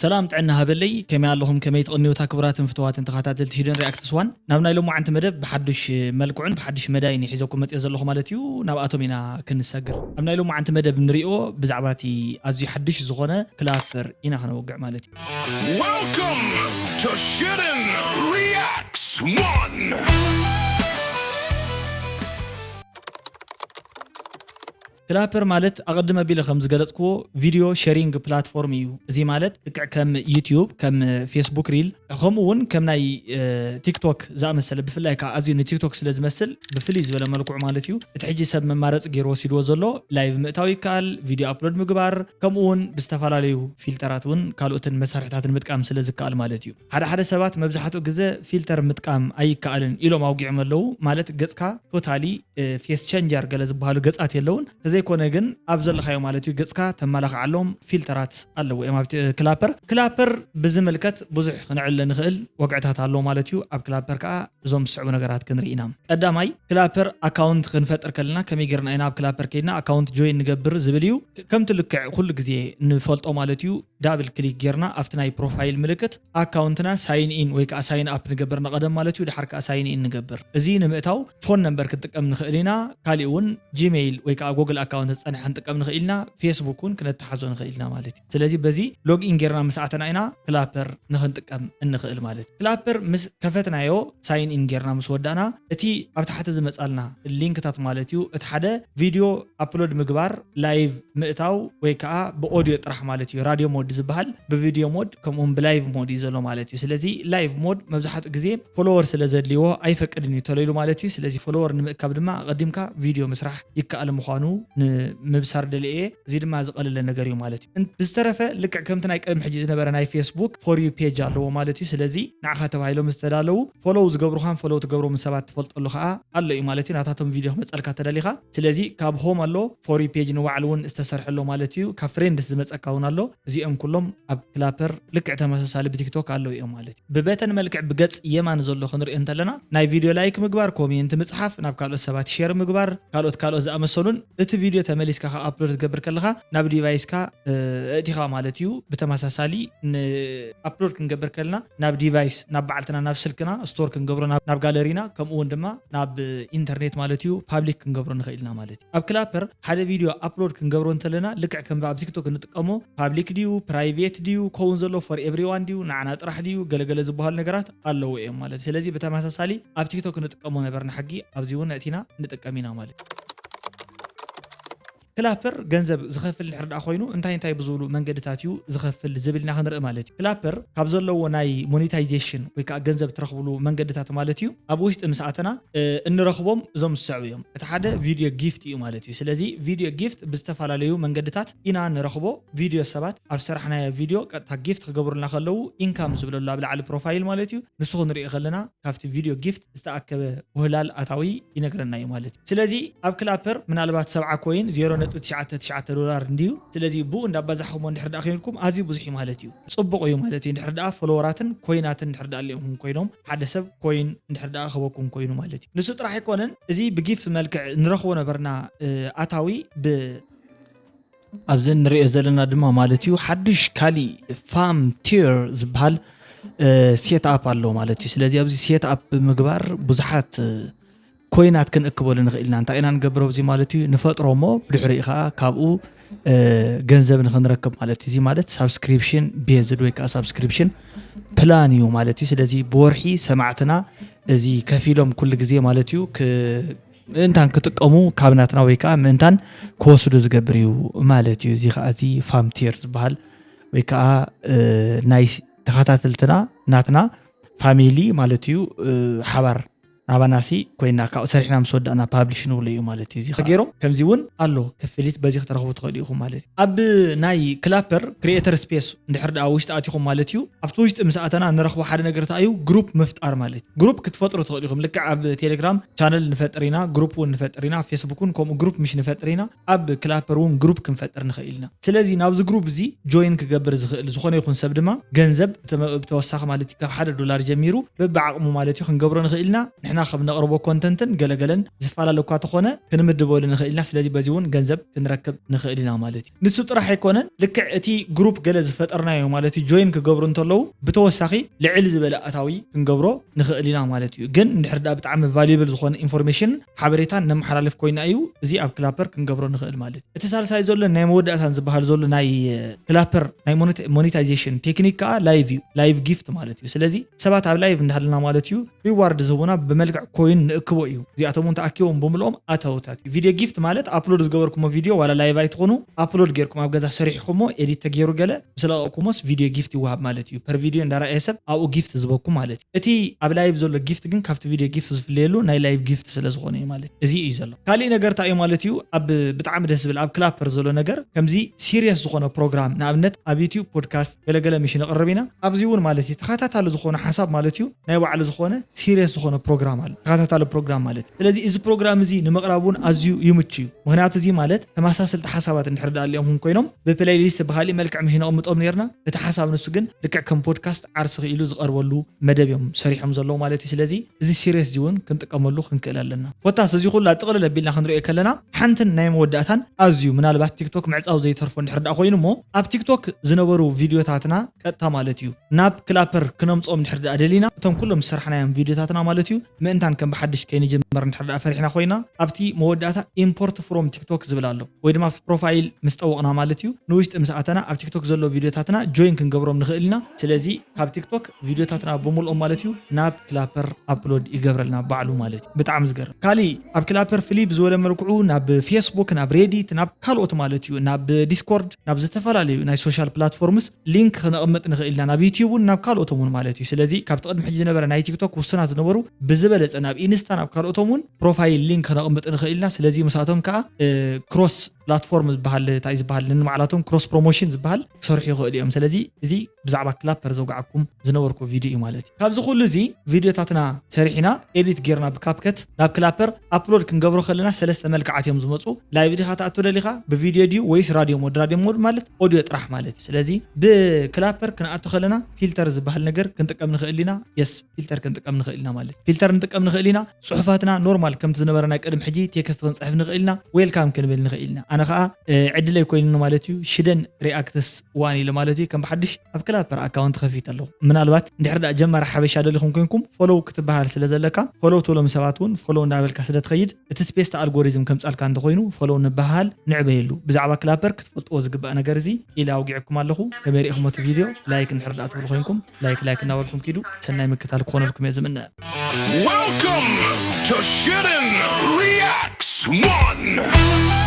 ሰላም ጥዕና ሃበለይ፣ ከመይ ኣለኹም? ከመይ ትቕንዩ? እታ ክቡራትን ፍትዋትን ተኸታተልቲ ሂደን ሪኣክትስ ዋን፣ ናብ ናይ ሎማዓንቲ መደብ ብሓዱሽ መልክዑን ብሓዱሽ መዳይን እየ ሒዘኩም መፅዮ ዘለኹ ማለት እዩ። ናብኣቶም ኢና ክንሰግር። ኣብ ናይ ሎማዓንቲ መደብ ንሪኦ ብዛዕባ እቲ ኣዝዩ ሓዱሽ ዝኾነ ክላፐር ኢና ክነወግዕ ማለት እዩ። Welcome to Shitten Reacts one. ክላፐር ማለት ኣቐድም ኣቢለ ከም ዝገለጽክዎ ቪድዮ ሸሪንግ ፕላትፎርም እዩ። እዚ ማለት ልክዕ ከም ዩቲዩብ፣ ከም ፌስቡክ ሪል፣ ከምኡ እውን ከም ናይ ቲክቶክ ዝኣመሰለ፣ ብፍላይ ከዓ ኣዝዩ ንቲክቶክ ስለ ዝመስል ብፍልይ ዝበለ መልክዑ ማለት እዩ። እቲ ሕጂ ሰብ መማረፂ ገይሩ ወሲድዎ ዘሎ ላይቭ ምእታው ይከኣል፣ ቪድዮ ኣፕሎድ ምግባር፣ ከምኡ እውን ብዝተፈላለዩ ፊልተራት እውን ካልኦትን መሳርሕታትን ምጥቃም ስለ ዝከኣል ማለት እዩ። ሓደ ሓደ ሰባት መብዛሕትኡ ግዘ ፊልተር ምጥቃም ኣይከኣልን ኢሎም ኣውጊዖም ኣለዉ። ማለት ገፅካ ቶታሊ ፌስ ቸንጀር ገለ ዝበሃሉ ገፃት የለውን። ተዘይኮነ ግን ኣብ ዘለካዮ ማለት እዩ ገፅካ ተመላኽዓሎም ፊልተራት ኣለዉ እዮም ኣብ ክላፐር። ክላፐር ብዝምልከት ብዙሕ ክነዕልለ ንኽእል ወግዕታት ኣለዎ ማለት እዩ። ኣብ ክላፐር ከዓ እዞም ዝስዕቡ ነገራት ክንርኢ ኢና። ቀዳማይ ክላፐር ኣካውንት ክንፈጥር ከለና ከመይ ጌርና ኢና ኣብ ክላፐር ከይድና ኣካውንት ጆይን ንገብር ዝብል እዩ። ከምቲ ልክዕ ኩሉ ግዜ ንፈልጦ ማለት እዩ ዳብል ክሊክ ጌርና ኣብቲ ናይ ፕሮፋይል ምልክት ኣካውንትና ሳይን ኢን ወይ ከዓ ሳይን ኣፕ ንገብር ንቐደም ማለት እዩ። ድሓር ከዓ ሳይን ኢን ንገብር። እዚ ንምእታው ፎን ነምበር ክንጥቀም ንኽእል ኢና። ካሊእ እውን ጂሜይል ወይ ከዓ ጎግል ኣካውንት ዝፀንሐ ክንጥቀም ንኽእል ኢና። ፌስቡክ እውን ክነተሓዞ ንኽእል ኢና ማለት እዩ። ስለዚ በዚ ሎግ ኢን ጌርና ምስ ኣተና ኢና ክላፐር ንኽንጥቀም እንኽእል ማለት እዩ። ክላፐር ምስ ከፈትናዮ ሳይን ኢን ጌርና ምስ ወዳእና እቲ ኣብ ታሕቲ ዝመፃልና ሊንክታት ማለት እዩ። እቲ ሓደ ቪድዮ ኣፕሎድ ምግባር ላይቭ ምእታው ወይ ከዓ ብኦድዮ ጥራሕ ማለት እዩ። ራድዮ ሞድ ዝበሃል ብቪድዮ ሞድ ከምኡውን ብላይቭ ሞድ እዩ ዘሎ ማለት እዩ። ስለዚ ላይቭ ሞድ መብዛሕትኡ ግዜ ፎሎወር ስለ ዘድልይዎ ኣይፈቅድን እዩ ተለይሉ ማለት እዩ። ስለዚ ፎሎወር ንምእካብ ድማ ኣቐዲምካ ቪድዮ ምስራሕ ይከኣል ምዃኑ ንምብሳር ደልየ እየ። እዚ ድማ ዝቐለለ ነገር እዩ ማለት እዩ። ብዝተረፈ ልክዕ ከምቲ ናይ ቅድሚ ሕጂ ዝነበረ ናይ ፌስቡክ ፎር ዩ ፔጅ ኣለዎ ማለት እዩ። ስለዚ ንዓኻ ተባሂሎም ዝተዳለዉ ፎሎው ዝገብሩኻን ፎሎው ትገብሮምን ሰባት ትፈልጠሉ ከዓ ኣሎ እዩ ማለት እዩ። ናታቶም ቪድዮ ክመፀልካ ተደሊኻ ስለዚ ካብ ሆም ኣሎ ፎር ዩ ፔጅ ንባዕሉ እውን ዝተሰርሐ ኣሎ ማለት እዩ። ካብ ፍሬንድስ ዝመፀካ እውን ኣሎ። እዚኦም ኩሎም ኣብ ክላፐር ልክዕ ተመሳሳሊ ብቲክቶክ ኣለዉ እዮም ማለት እዩ። ብበተን መልክዕ ብገፅ የማን ዘሎ ክንሪኦ እንተለና ናይ ቪድዮ ላይክ ምግባር፣ ኮሜንት ምፅሓፍ፣ ናብ ካልኦት ሰባት ሼር ምግባር፣ ካልኦት ካልኦት ዝኣመሰሉን እቲ ቪድዮ ተመሊስካ ከኣፕሎድ ትገብር ከለካ ናብ ዲቫይስካ እእቲኻ ማለት እዩ። ብተመሳሳሊ ንኣፕሎድ ክንገብር ከለና ናብ ዲቫይስ ናብ በዓልትና ናብ ስልክና ስቶር ክንገብሮ ናብ ጋለሪና ከምኡ እውን ድማ ናብ ኢንተርኔት ማለት እዩ ፓብሊክ ክንገብሮ ንኽእል ኢና ማለት እዩ። ኣብ ክላፐር ሓደ ቪድዮ ኣፕሎድ ክንገብሮ እንተለና ልክዕ ከም ኣብ ቲክቶክ እንጥቀሞ ፓብሊክ ድዩ ፕራይቬት ድዩ ክኸውን ዘሎ ፎር ኤቭሪዋን ድዩ ንዓና ጥራሕ ድዩ ገለገለ ዝበሃሉ ነገራት ኣለዎ እዮም ማለት እዩ። ስለዚ ብተመሳሳሊ ኣብ ቲክቶክ እንጥቀሞ ነበርና ሕጊ ኣብዚ እውን ኣእቲና ንጥቀም ኢና ማለት እዩ። ክላፐር ገንዘብ ዝኸፍል እንድሕር ደኣ ኮይኑ እንታይ እንታይ ብዝብሉ መንገድታት እዩ ዝኸፍል ዝብል ኢና ክንርኢ ማለት እዩ። ክላፐር ካብ ዘለዎ ናይ ሞኔታይዜሽን ወይ ከዓ ገንዘብ ትረኽብሉ መንገድታት ማለት እዩ ኣብ ውሽጢ ምስ ኣተና እንረኽቦም እዞም ዝስዕቡ እዮም። እቲ ሓደ ቪድዮ ጊፍት እዩ ማለት እዩ። ስለዚ ቪድዮ ጊፍት ብዝተፈላለዩ መንገድታት ኢና ንረኽቦ። ቪድዮ ሰባት ኣብ ሰራሕናዮ ቪድዮ ቀጥታ ጊፍት ክገብሩልና ከለዉ ኢንካም ዝብለሉ ኣብ ላዕሊ ፕሮፋይል ማለት እዩ ንሱ ክንሪኦ ከለና ካብቲ ቪድዮ ጊፍት ዝተኣከበ ውህላል ኣታዊ ይነግረና እዩ ማለት እዩ። ስለዚ ኣብ ክላፐር ምናልባት ሰብዓ ኮይን ዜሮ ነጥቢ ትሽዓተ ትሽዓተ ዶላር እንድዩ። ስለዚ ብኡ እንዳባዛሕኩሞ እንድሕር ደኣ ኮይንኩም ኣዝዩ ብዙሕ እዩ ማለት እዩ። ፅቡቕ እዩ ማለት እዩ። እንድሕር ደኣ ፎሎወራትን ኮይናትን እንድሕር ደኣ ኣሊኦምኩም ኮይኖም ሓደ ሰብ ኮይን እንድሕር ደኣ ክህበኩም ኮይኑ ማለት እዩ። ንሱ ጥራሕ ኣይኮነን፣ እዚ ብጊፍት መልክዕ ንረኽቦ ነበርና ኣታዊ ብ ኣብዚ እንሪኦ ዘለና ድማ ማለት እዩ ሓዱሽ ካሊእ ፋም ቲር ዝበሃል ሴት ኣፕ ኣሎ ማለት እዩ። ስለዚ ኣብዚ ሴት ኣፕ ብምግባር ብዙሓት ኮይናት ክንእክበሉ ንኽእል ኢና። እንታይ ኢና ንገብሮ ኣብዚ ማለት እዩ ንፈጥሮ እሞ ብድሕሪኡ ከዓ ካብኡ ገንዘብ ንኽንረክብ ማለት እዩ። እዚ ማለት ሳብስክሪፕሽን ቤዝድ ወይ ከዓ ሳብስክሪፕሽን ፕላን እዩ ማለት እዩ። ስለዚ ብወርሒ ሰማዕትና እዚ ከፊሎም ኩሉ ግዜ ማለት እዩ ምእንታን ክጥቀሙ ካብ ናትና ወይ ከዓ ምእንታን ክወስዱ ዝገብር እዩ ማለት እዩ። እዚ ከዓ እዚ ፋም ቲር ዝበሃል ወይ ከዓ ናይ ተኸታተልትና ናትና ፋሚሊ ማለት እዩ ሓባር ናባናሲ ኮይና ካብኡ ሰሪሕና ምስ ወዳእና ፓብሊሽ ንብሎ እዩ ማለት እዩ። እዚ ገይሮም ከምዚ እውን ኣሎ ክፍሊት በዚ ክትረኽቡ ትኽእሉ ኢኹም ማለት እዩ። ኣብ ናይ ክላፐር ክሪኤተር ስፔስ እንድሕር ደኣ ውሽጢ ኣቲኹም ማለት እዩ ኣብቲ ውሽጢ ምስ ኣተና ንረኽቦ ሓደ ነገር እንታይ እዩ ግሩፕ ምፍጣር ማለት እዩ። ግሩፕ ክትፈጥሩ ትኽእሉ ኢኹም። ልክዕ ኣብ ቴሌግራም ቻነል ንፈጥር ኢና፣ ግሩፕ እውን ንፈጥር ኢና፣ ፌስቡክ እውን ከምኡ ግሩፕ ምሽ ንፈጥር ኢና። ኣብ ክላፐር እውን ግሩፕ ክንፈጥር ንኽእል ኢና። ስለዚ ናብዚ ግሩፕ እዚ ጆይን ክገብር ዝኽእል ዝኾነ ይኹን ሰብ ድማ ገንዘብ ብተወሳኺ ማለት እዩ ካብ ሓደ ዶላር ጀሚሩ በብዓቕሙ ማለት እዩ ክንገብሮ ንኽእል ኢና። ንሕና ከም ነቕርቦ ኮንተንትን ገለገለን ዝፈላለ እኳ ተኾነ ክንምድበሉ ንኽእል ኢና። ስለዚ በዚ እውን ገንዘብ ክንረክብ ንኽእል ኢና ማለት እዩ። ንሱ ጥራሕ ኣይኮነን፣ ልክዕ እቲ ግሩፕ ገለ ዝፈጠርናዮ ማለት እዩ ጆይን ክገብሩ እንተለዉ ብተወሳኺ ልዕል ዝበለ ኣታዊ ክንገብሮ ንኽእል ኢና ማለት እዩ። ግን እንድሕር ዳ ብጣዕሚ ቫሉብል ዝኾነ ኢንፎርሜሽን ሓበሬታን ነመሓላልፍ ኮይና እዩ እዚ ኣብ ክላፐር ክንገብሮ ንኽእል ማለት እዩ። እቲ ሳልሳይ ዘሎ ናይ መወዳእታን ዝበሃል ዘሎ ናይ ክላፐር ናይ ሞኔታይዜሽን ቴክኒክ ከዓ ላይቭ እዩ። ላይቭ ጊፍት ማለት እዩ። ስለዚ ሰባት ኣብ ላይቭ እንዳሃለና ማለት እዩ ሪዋርድ ዝህቡና ብመልክዕ ኮይን ንእክቦ እዩ። እዚኣቶም እውን ተኣኪቦም ብምልኦም ኣታውታት እዩ። ቪድዮ ጊፍት ማለት ኣፕሎድ ዝገበርኩሞ ቪድዮ ዋላ ላይቭ ኣይትኾኑ ኣፕሎድ ጌርኩም ኣብ ገዛ ሰሪሕኩሞ ኤዲት ተገይሩ ገለ ምስ ለቐቕኩሞስ ቪድዮ ጊፍት ይወሃብ ማለት እዩ። ፐር ቪድዮ እንዳረኣየ ሰብ ኣብኡ ጊፍት ዝበኩም ማለት እዩ። እቲ ኣብ ላይቭ ዘሎ ጊፍት ግን ካብቲ ቪድዮ ጊፍት ዝፍለየሉ ናይ ላይቭ ጊፍት ስለ ዝኾነ እዩ ማለት እዩ። እዚ እዩ ዘሎ። ካሊእ ነገር እንታይ እዩ ማለት እዩ? ኣብ ብጣዕሚ ደስ ዝብል ኣብ ክላፐር ዘሎ ነገር ከምዚ ሲሪየስ ዝኾነ ፕሮግራም ንኣብነት ኣብ ዩቲዩብ ፖድካስት ገለገለ ምሽ ነቕርብ ኢና። ኣብዚ እውን ማለት እዩ ተኸታታሊ ዝኾነ ሓሳብ ማለት እዩ ናይ ባዕሉ ዝኾነ ሲሪየስ ዝኾነ ፕሮግራም ኣሎ። ተኸታታሊ ፕሮግራም ማለት እዩ። ስለዚ እዚ ፕሮግራም እዚ ንምቕራብ እውን ኣዝዩ ይምቹ እዩ። ምኽንያቱ እዚ ማለት ተመሳሰልቲ ሓሳባት እንድሕር ዳኣ ኣሊኦም ኮይኖም ብፕሌይሊስት ብኻሊእ መልክዕ ምሽ ነቕምጦም ነርና። እቲ ሓሳብ ንሱ ግን ልክዕ ከም ፖድካስት ዓርሲ ክኢሉ ዝቐርበሉ መደብ እዮም ሰሪሖም ዘለዉ ማለት እዩ። ስለዚ እዚ ሲሪየስ እዚ እውን ክንጥቀመሉ ክንክእል ኣለና። ኮታስ እዚ ኩላ ጥቕልል ኣቢልና ክንሪኦ ከለና ሓንትን ናይ መወዳእታን ኣዝዩ ምናልባት ቲክቶክ ምዕጻው ዘይተርፎ እንድሕር ዳኣ ኮይኑ እሞ ኣብ ቲክቶክ ዝነበሩ ቪድዮታትና ቀጥታ ማለት እዩ ናብ ክላፐር ክነምጾም እንድሕር ዳኣ ደሊና እቶም ኩሎም ዝሰርሕናዮም ቪድዮታትና ማለት እዩ ምእንታን ከም ብሓድሽ ከይንጅመር እንድሕር ዳኣ ፈሪሕና ኮይና ኣብቲ መወዳእታ ኢምፖርት ፍሮም ቲክቶክ ዝብል ኣሎ ወይ ድማ ፕሮፋይል ምስ ጠወቕና ማለት እዩ ንውሽጢ ምስ ኣተና ኣብ ቲክቶክ ዘሎ ቪድዮታትና ጆይን ክንገብሮም ንኽእል ኢና። ስለዚ ካብ ቲክቶክ ቪድዮታትና ብምልኦም ማለት እዩ ናብ ክላፐር ኣፕሎድ ይገብረልና ባዕሉ ማለት እዩ። ብጣዕሚ ዝገርም። ካሊእ ኣብ ክላፐር ፍልይ ብዝበለ መልክዑ ናብ ፌስቡክ፣ ናብ ሬዲት፣ ናብ ካልኦት ማለት እዩ ናብ ዲስኮርድ ናብ ዝተፈላለዩ ናይ ሶሻል ፕላትፎርምስ ሊንክ ክነቕምጥ ንኽእል ኢና ናብ ዩቲዩብ እውን ናብ ካልኦቶም እውን ማለት እዩ። ስለዚ ካብቲ ቅድሚ ሕጂ ዝነበረ ናይ ቲክቶክ ውሱናት ዝነበሩ ብዝበለፀ ናብ ኢንስታ ናብ ካልኦቶም እውን ፕሮፋይል ሊንክ ክነቕምጥ ንኽእል ኢና። ስለዚ ምሳቶም ከዓ ክሮስ ፕላትፎርም ዝበሃል እንታይ ዝበሃል ንንባዕላቶም ክሮስ ፕሮሞሽን ዝበሃል ክሰርሑ ይኽእሉ እዮም። ስለዚ እዚ ብዛዕባ ክላፐር ዘውግዓኩም ዝነበርኩ ቪድዮ እዩ ማለት እዩ። ካብዚ ኩሉ እዚ ቪድዮታትና ሰሪሕና ኤዲት ጌርና ብካፕከት ናብ ክላፐር ኣፕሎድ ክንገብሮ ከለና ሰለስተ መልክዓት እዮም ዝመፁ። ላይቭ ዲኻ ትኣቱ ደሊኻ ብቪድዮ ድዩ ወይስ ራድዮ ሞድ? ራድዮ ሞድ ማለት ኦድዮ ጥራሕ ማለት እዩ። ስለዚ ብክላፐር ክንኣቱ ከለና ፊልተር ዝበሃል ነገር ክንጥቀም ንኽእል ኢና። የስ ፊልተር ክንጥቀም ንኽእል ኢና ማለት ፊልተር ንጥቀም ንኽእል ኢና። ፅሑፋትና ኖርማል ከምቲ ዝነበረ ናይ ቅድም ሕጂ ቴክስት ክንፅሕፍ ንኽእል ኢና። ዌልካም ክንብል ንኽእል ኢና። ኣነ ከዓ ዕድለይ ኮይኑኒ ማለት እዩ ሽደን ሪኣክትስ ዋን ኢለ ማለት እዩ ከም ብሓድሽ ኣብ ክላፐር ኣካውንት ከፊት ኣለኹ። ምናልባት እንድሕር ዳ ጀማሪ ሓበሻ ደሊኹም ኮይንኩም ፎሎው ክትበሃል ስለ ዘለካ ፎሎው ትብሎም ሰባት እውን ፎሎው እንዳበልካ ስለ ትኸይድ እቲ ስፔስ ኣልጎሪዝም ከምፃልካ እንተኮይኑ ፎሎው ንበሃል ንዕበየሉ። ብዛዕባ ክላፐር ክትፈልጥዎ ዝግባእ ነገር እዚ ኢለ ኣውጊዕኩም ኣለኹ። ከመይ ርኢኹሞ እቲ ቪድዮ? ላይክ እንድሕር ዳ ትብሉ ኮይንኩም ላይክ ላይክ እናበልኩም ኪዱ። ሰናይ ምክታል ክኾነልኩም እየ ዝምነ። Welcome to Shiden Reacts One.